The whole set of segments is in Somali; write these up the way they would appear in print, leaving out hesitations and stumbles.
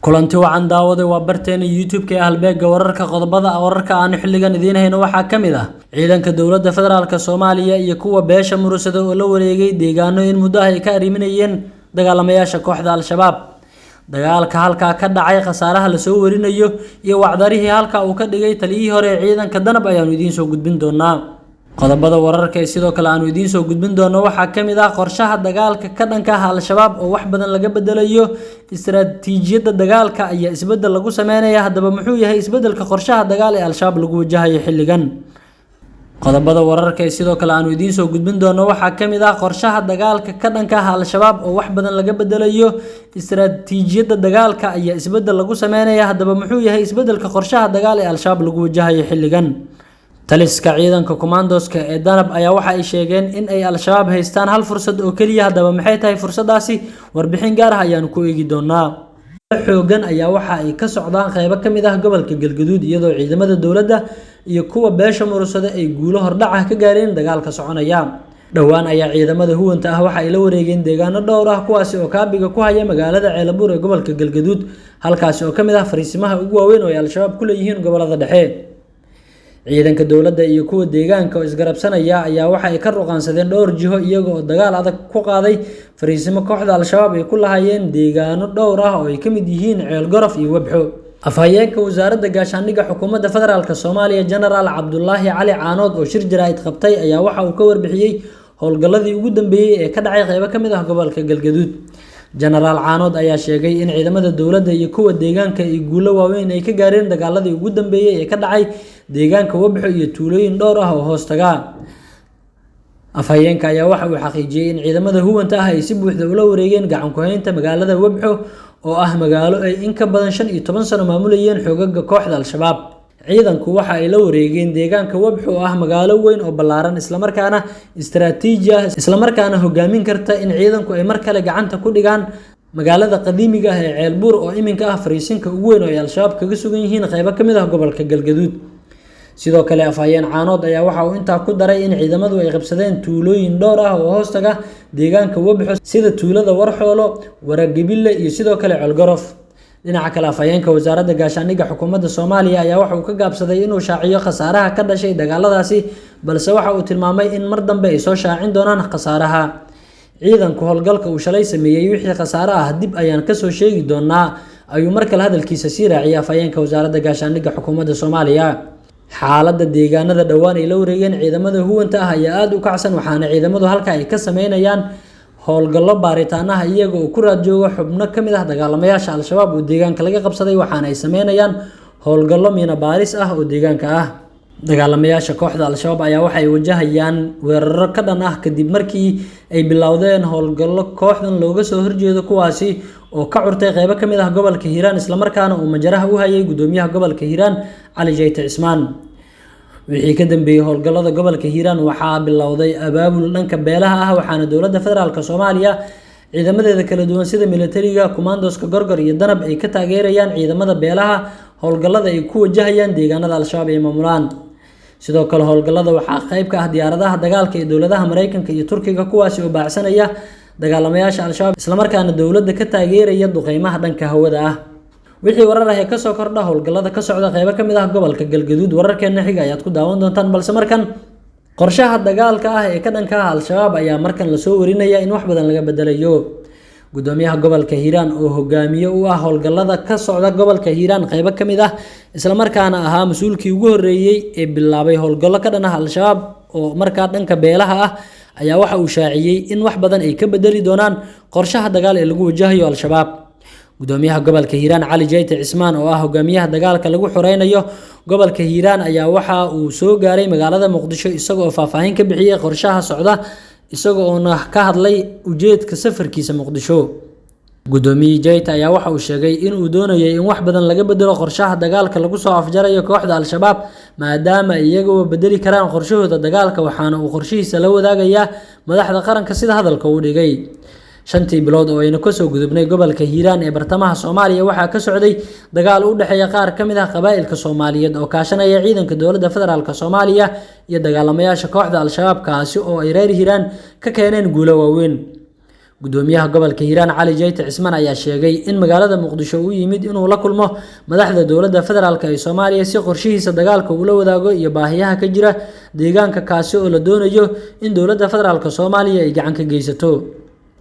Kulanti wacan daawade, waa barteena YouTube-ka ee Halbeegga Wararka. Qodobada wararka aanu xilligan idiin hayno waxaa ka mid ah ciidanka dowladda federaalka Soomaaliya iyo kuwa beesha Murugsade oo la wareegay deegaano in muddo ah ay ka arriminayeen dagaalamayaasha kooxda Al-Shabaab. Dagaalka halkaa ka dhacay, khasaaraha lasoo warinayo iyo wacdarihii halka uu ka dhigay taliyihii hore ee ciidanka Danab ayaanu idiin soo gudbin doonaa. Qodobada wararka ee sidoo kale aanu idiin soo gudbin doono waxaa ka mid ah qorshaha dagaalka ka dhanka ah Al-Shabaab oo wax badan laga bedelayo. Istaraatiijiyadda dagaalka ayaa isbeddel lagu sameynaya. Haddaba, muxuu yahay isbeddelka qorshaha dagaal ee Al-Shabaab lagu wajahayo xilligan? Qodobada wararka ee sidoo kale aanu idiin soo gudbin doono waxaa ka mid ah qorshaha dagaalka ka dhanka ah Al-Shabaab oo wax badan laga bedelayo. Istaraatiijiyadda dagaalka ayaa isbeddel lagu sameynaya. Haddaba, muxuu yahay isbeddelka qorshaha dagaal ee Al-Shabaab lagu wajahayo xilligan? Taliska ciidanka kumaandoska ee Danab ayaa waxa ay sheegeen in ay Al-Shabaab haystaan hal fursad oo keliya. Haddaba, maxay tahay fursadaasi? Warbixin gaar ah ayaanu ku eegi doonaa. Xoogan ayaa waxa ay ka socdaan qeybo ka mid ah gobolka Galgaduud, iyadoo ciidamada dowladda iyo kuwa beesha Murugsade ay guulo hordhac ah ka gaareen dagaalka soconaya. Dhowaan ayaa ciidamada huwanta ah waxa ay la wareegeen deegaano dhowr ah, kuwaasi oo kaabiga ku haya magaalada Ceelbuur ee gobolka Galgaduud, halkaasi oo ka mid ah fariisimaha ugu waaweyn oo ay Al-Shabaab ku leeyihiin gobolada dhexe. Ciidanka dowladda iyo kuwa deegaanka oo isgarabsanaya ayaa waxa ay ka ruqaansadeen dhowr jiho, iyaga oo dagaal adag ku qaaday fariisimo kooxda Al-Shabaab ay ku lahaayeen deegaano dhowr ah oo ay ka mid yihiin Ceel Gorof iyo Webxo. Afhayeenka wasaaradda gaashaandhigga xukuumadda federaalk Soomaaliya, Genaraal Cabdulaahi Cali Caanood, oo shir jaraa'id qabtay ayaa waxa uu ka warbixiyey howlgalladii ugu dambeeyey ee ka dhacay qeybo ka mid ah gobolka Galgaduud. Genaraal Caanood ayaa sheegay in ciidamada dowladda iyo kuwa deegaanka ay guulo waaweyn ay ka gaareen dagaaladii ugu dambeeyey ee ka dhacay deegaanka Webxo iyo tuulooyin dhowr ah oo hoostaga. Afhayeenka ayaa waxa uu xaqiijiyey in ciidamada huwanta ah ay si buuxda ula wareegeen gacan ku-haynta magaalada Webxo, oo ah magaalo ay in ka badan 15 sano maamulayeen xoogaga kooxda Al-Shabaab. Ciidanku waxa ay la wareegeen deegaanka Webxo, oo ah magaalo weyn oo ballaaran, islamarkaana istaraatiiji ah, islamarkaana hogaamin karta in ciidanku ay mar kale gacanta ku dhigaan magaalada qadiimiga ah ee Ceelbuur, oo iminka ah fariisinka ugu weyn oo ay Al-Shabaab kaga sugan yihiin qeybo ka mid ah gobolka Galgaduud. Sidoo kale, afhayeen Caanood ayaa waxa uu intaa ku daray in ciidamadu ay qabsadeen tuulooyin dhowr ah oo hoostaga deegaanka Webxo, sida tuulada Warxoolo, Waragebile iyo sidoo kale Ceelgorof. Dhinaca kale, afhayeenka wasaaradda gaashaandhigga xukuumadda Soomaaliya ayaa waxa uu ka gaabsaday inuu shaaciyo khasaaraha ka dhashay dagaaladaasi, balse waxa uu tilmaamay in mar dambe ay soo shaacin doonaan khasaaraha. Ciidanku howlgalka uu shalay sameeyey, wixii khasaare ah dib ayaan kasoo sheegi doonaa, ayuu mar kale hadalkiisa sii raaciyay afhayeenka wasaaradda gaashaandhigga xukuumadda Soomaaliya. Xaaladda deegaanada dhowaan ay la wareegeen ciidamada huwanta ah ayaa aada u kacsan, waxaana ciidamadu halka ay ka sameynayaan howlgallo baaritaanaha, iyaga oo ku raad jooga xubno ka mid ah dagaalamayaasha Al-Shabaab oo deegaanka laga qabsaday, waxaana ay sameynayaan howlgallo miina baaris ah oo deegaanka ah. Dagaalamayaasha kooxda Al-Shabaab ayaa waxay wajahayaan weeraro ka dhan ah kadib markii ay bilowdeen howlgallo kooxdan looga soo horjeedo, kuwaasi oo ka curtay qeybo ka mid ah gobolka Hiiraan, islamarkaana uu majaraha u hayay gudoomiyaha gobolka Hiiraan, Cali Jayte Cismaan. Wixii ka dambeeyey howlgallada gobolka Hiiraan, waxaa bilowday abaabul dhanka beelaha ah, waxaana dowladda federaalk Soomaaliya ciidamadeeda kala duwan sida militariga, kumaandoska Gorgor iyo Danab ay ka taageerayaan ciidamada beelaha howlgallada ay ku wajahayaan deegaanada Al-Shabaab ay maamulaan. Sidoo kale, howlgallada waxaa qayb ka ah diyaaradaha dagaalka ee dowladaha Mareykanka iyo Turkiga, kuwaasi oo baacsanaya dagaalamayaasha Al-Shabaab, islamarkaana dowladda ka taageeraya duqeymaha dhanka hawada ah. Wixii warar ah ee kasoo kordha howlgallada ka socda qeybo ka mid ah gobolka Galgaduud, wararkeena xiga ayaad ku daawan doontaan. Balse markan, qorshaha dagaalka ah ee ka dhanka ah Al-Shabaab ayaa markan lasoo warinaya in wax badan laga bedelayo. Gudoomiyaha gobolka Hiiraan, oo hogaamiye u ah howlgallada ka socda gobolka Hiiraan qeybo ka mid ah, islamarkaana ahaa mas-uulkii ugu horreeyey ee bilaabay howlgallo ka dhan ah Al-Shabaab oo markaa dhanka beelaha ah, ayaa waxa uu shaaciyey in wax badan ay ka bedeli doonaan qorshaha dagaal ee lagu wajahayo Al-Shabaab. Gudoomiyaha gobolka Hiiraan, Cali Jayte Cismaan, oo ah hogaamiyaha dagaalka lagu xoreynayo gobolka Hiiraan, ayaa waxa uu soo gaaray magaalada Muqdisho, isaga oo faahfaahin ka bixiyey qorshaha socda, isaga oona ka hadlay ujeedka safarkiisa Muqdisho. Gudoomiye Jayte ayaa waxa uu sheegay in uu doonayay in wax badan laga bedelo qorshaha dagaalka lagu soo afjarayo kooxda Al-Shabaab, maadaama iyaguba bedeli karaan qorshahooda dagaalka, waxaana uu qorshihiisa la wadaagayaa madaxda qaranka, sida hadalka uu dhigay. 5-tii bilood oo aynu kasoo gudubnay, gobolka Hiiraan ee bartamaha Soomaaliya waxaa ka socday dagaal u dhexeeya qaar ka mid ah qabaa'ilka Soomaaliyeed oo kaashanaya ciidanka dowladda federaalk Soomaaliya iyo dagaalamayaasha kooxda Al-Shabaab, kaasi oo ay reer Hiiraan ka keeneen guulo waaweyn. Gudoomiyaha gobolka Hiiraan Cali Jayte Cismaan ayaa sheegay in magaalada Muqdisho uu yimid inuu la kulmo madaxda dowladda federaalk ee Soomaaliya si qorshihiisa dagaalka ula wadaago iyo baahiyaha ka jira deegaanka, kaasi oo la doonayo in dowladda federaalk Soomaaliya ay gacan ka geysato.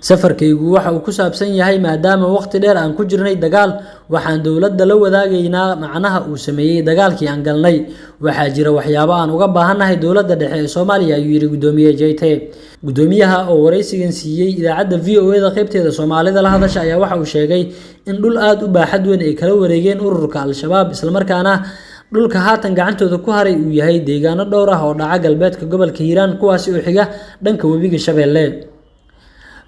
Safarkaygu waxa uu ku saabsan yahay maadaama waqti dheer aan ku jirnay dagaal, waxaan dowladda la wadaagaynaa macnaha uu sameeyay dagaalkii aan galnay. Waxaa jira waxyaabo aan uga baahannahay dowladda dhexe ee Soomaaliya, ayuu yiri Gudoomiye Jayte. Gudoomiyaha oo wareysigan siiyay idaacadda VOA-da qaybteeda Soomaalida la hadasha ayaa waxa uu sheegay in dhul aad u baaxad weyn ay kala wareegeen ururka Al-Shabaab, isla markaana dhulka haatan gacantooda ku haray uu yahay deegaano dhowr ah oo dhaca galbeedka gobolka Hiiraan, kuwaasi oo xiga dhanka webiga Shabeelle.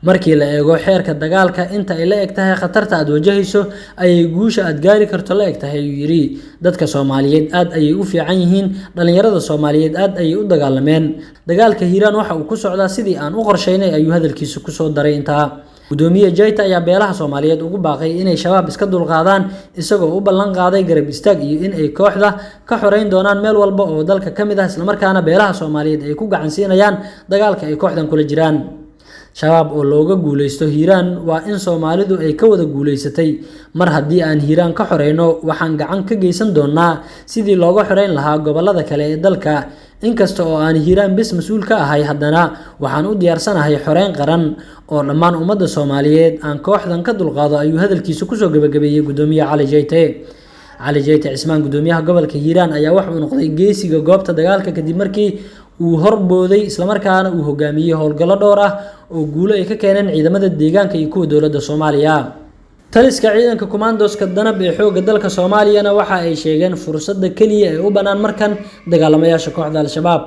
Markii la eego xeerka dagaalka, inta ay la eg tahay khatarta aad wajahayso ayay guusha aad gaari karto la eg tahay, ayuu yiri. Dadka Soomaaliyeed aad ayay u fiican yihiin, dhalinyarada Soomaaliyeed aad ayay u dagaalameen. Dagaalka Hiiraan waxa uu ku socdaa sidii aan u qorsheynay, ayuu hadalkiisa ku soo daray intaa. Gudoomiye Jayte ayaa beelaha Soomaaliyeed ugu baaqay inay Shabaab iska dulqaadaan, isagoo u ballan qaaday garab istaag iyo in ay kooxda ka xoreyn doonaan meel walba oo dalka ka mid ah, isla markaana beelaha Soomaaliyeed ay ku gacan siinayaan dagaalka ay kooxdan kula jiraan. Shabaab oo looga guuleysto Hiiraan waa in Soomaalidu ay ka wada guuleysatay. Mar haddii aan Hiiraan ka xoreyno, waxaan gacan ka geysan doonaa sidii looga xoreyn lahaa gobollada kale ee dalka. Inkasta oo aan Hiiraan bes mas'uul ka ahay, haddana waxaan u diyaarsanahay xoreyn qaran oo dhammaan ummadda Soomaaliyeed aan kooxdan ka dulqaado, ayuu hadalkiisa kusoo gabagabeeyay Gudoomiye Cali Jayte. Cali Jayte Cismaan, gudoomiyaha gobolka Hiiraan, ayaa waxa uu noqday geesiga goobta dagaalka kadib markii uu horbooday isla markaana uu hogaamiyey howlgallo dhowr ah oo guulo ay ka keeneen ciidamada deegaanka iyo kuwa dowladda Soomaaliya. Taliska ciidanka kumaandoska danab ee xoogga dalka Soomaaliyana waxa ay sheegeen fursadda kaliya ee u bannaan markan dagaalamayaasha kooxda Al-Shabaab.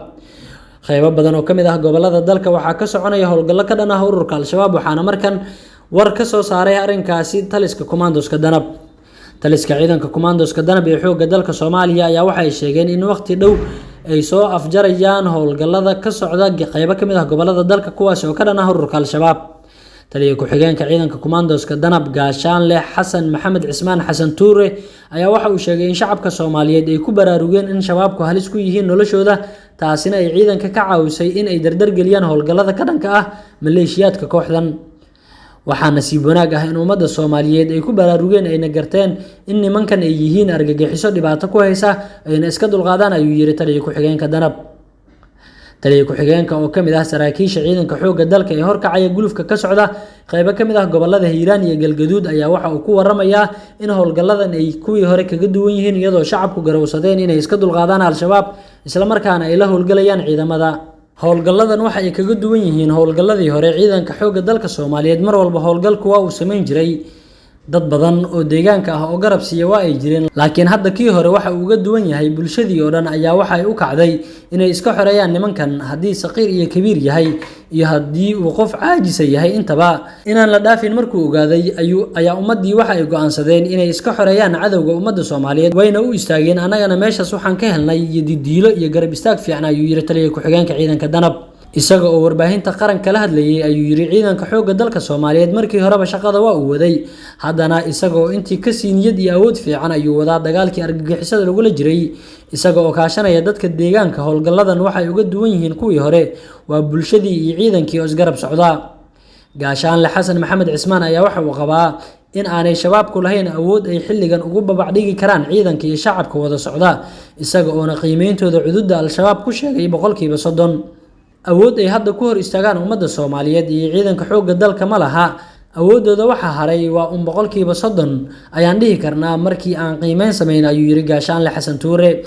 Qaybo badan oo ka mid ah gobollada dalka waxaa ka soconaya howlgallo ka dhan ah ururka Al-Shabaab, waxaana markan war ka soo saaray arrinkaasi taliska kumaandoska danab. Taliska ciidanka kumaandoska danab ee xoogga dalka Soomaaliya ayaa waxay sheegeen in waqti dhow ay soo afjarayaan howlgallada ka socda qaybo ka mid ah gobollada dalka, kuwaas oo ka dhan ah ururka Al-Shabaab. Taliye ku-xigeenka ciidanka kumaandoska danab Gaashaanle Xasan Maxamed Cismaan Xasan Tuure ayaa waxa uu sheegay in shacabka Soomaaliyeed ay ku baraarugeen in shabaabku halis ku yihiin noloshooda, taasina ay ciidanka ka caawisay in ay dardar geliyaan howlgallada ka dhanka ah maleeshiyaadka kooxdan. Waxaa nasiib wanaag ah in ummadda Soomaaliyeed ay ku baraarugeen ayna garteen in nimankan ay yihiin argagixiso dhibaato ku haysa, ayna iska dulqaadaan, ayuu yiri taliye ku-xigeenka danab. Taliye ku-xigeenka oo ka mid ah saraakiisha ciidanka xoogga dalka ee horkacaya gulufka ka socda qaybo ka mid ah gobollada Hiiraan iyo Galgaduud ayaa waxa uu ku waramayaa in howlgalladan ay kuwii hore kaga duwan yihiin, iyadoo shacabku garowsadeen inay iska dulqaadaan Al-Shabaab isla markaana ay la howlgalayaan ciidamada. Howlgalladan waxa ay kaga duwan yihiin howlgalladii hore. Ciidanka xoogga dalka Soomaaliyeed mar walba howlgalku waa uu samayn jiray, dad badan oo deegaanka ah oo garab siiya waa ay jireen, laakiin hadda kii hore waxa uu uga duwan yahay bulshadii oo dhan ayaa waxa ay u kacday inay iska xoreeyaan nimankan, haddii saqiir iyo kabiir yahay iyo haddii uu qof caajisa yahay intaba inaan la dhaafin. Markuu ogaaday ayaa ummaddii waxa ay go'aansadeen inay iska xoreeyaan cadowga ummadda Soomaaliyeed, wayna u istaageen. Annagana meeshaas waxaan ka helnay iyo didiilo iyo garab istaag fiican, ayuu yiri taliye ku-xigeenka ciidanka danab. Isaga oo warbaahinta qaranka la hadlayay ayuu yiri ciidanka xoogga dalka Soomaaliyeed markii horeba shaqada waa uu waday, haddana isaga oo intii ka sii niyad iyo awood fiican ayuu wadaa dagaalkii argagixisada lagula jiray, isaga oo kaashanaya dadka deegaanka. Howlgalladan waxay uga duwan yihiin kuwii hore, waa bulshadii iyo ciidankii oo isgarab socda. Gaashaanle Xasan Maxamed Cismaan ayaa waxa uu qabaa in aanay shabaabku lahayn awood ay xilligan ugu babac dhigi karaan ciidanka iyo shacabka wada socda, isaga oona qiimeyntooda cududda Al-Shabaab ku sheegay 30%. Awood ay hadda ku hor istaagaan ummadda Soomaaliyeed iyo ciidanka xoogga dalka ma laha. Awooddooda waxa haray waa 30% ayaan dhihi karnaa markii aan qiimeyn samayn, ayuu yiri Gaashaanle Xasan Tuure,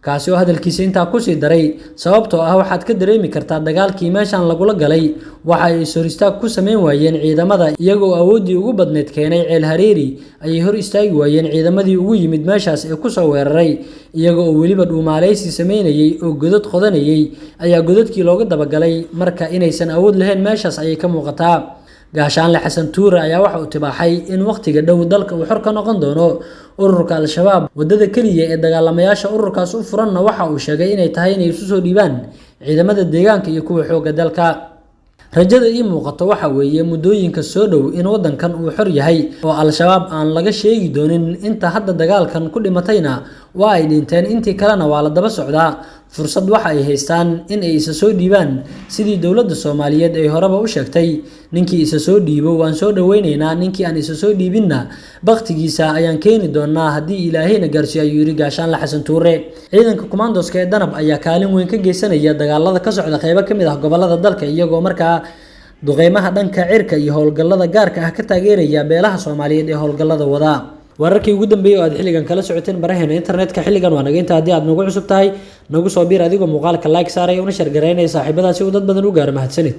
kaasi oo hadalkiisa intaa ku sii daray. Sababtoo ah waxaad ka dareemi kartaa dagaalkii meeshan lagula galay waxa ay is hor istaag ku samayn waayeen ciidamada, iyagoo awooddii ugu badneyd keenay Ceel Hareeri ayay hor istaagi waayeen ciidamadii ugu yimid meeshaas ee kusoo weeraray, iyaga oo weliba dhuumaaleysi sameynayay oo godad qodanayay ayaa godadkii looga dabagalay. Marka inaysan awood lahayn meeshaas ayay ka muuqataa. Gaashaanle Xasan Tuure ayaa waxa uu tibaaxay in waqtiga dhow dalka uu xor ka noqon doono ururka Al-Shabaab. Waddada kaliya ee dagaalamayaasha ururkaas u furanna waxa uu sheegay inay tahay inay isu soo dhiibaan ciidamada deegaanka iyo kuwa xoogga dalka. Rajada ii muuqato waxa weeye muddooyinka soo dhow in waddankan uu xor yahay oo Al-Shabaab aan laga sheegi doonin. Inta hadda dagaalkan ku dhimatayna Waa ay dhinteen, intii kalena waa la daba socdaa. Fursad waxa ay haystaan in ay isa soo dhiibaan sidii dowladda Soomaaliyeed ay horeba u sheegtay. Ninkii isa soo dhiibo waan soo dhaweyneynaa, ninkii aan isa soo dhiibinna bakhtigiisa ayaan keeni doonaa haddii Ilaahayna gaarsiiyo, ayuu yidhi Gaashaanle Xasan Tuure. Ciidanka kumaandoska ee Danab ayaa kaalin weyn ka geysanaya dagaalada ka socda qaybo ka mid ah gobollada dalka, iyagoo markaa duqeymaha dhanka cirka iyo howlgallada gaarka ah ka taageeraya beelaha Soomaaliyeed ee howlgallada wada. Wararkii ugu dambeeyay oo aad xilligan kala socoteen baraheena internetka xilligan waa naga inta. Haddii aad nagu cusub tahay, nagu soo biir adigoo muuqaalka like saaraya una share garaynaya saaxiibadaasi uu dad badan u gaaro. Mahadsanid.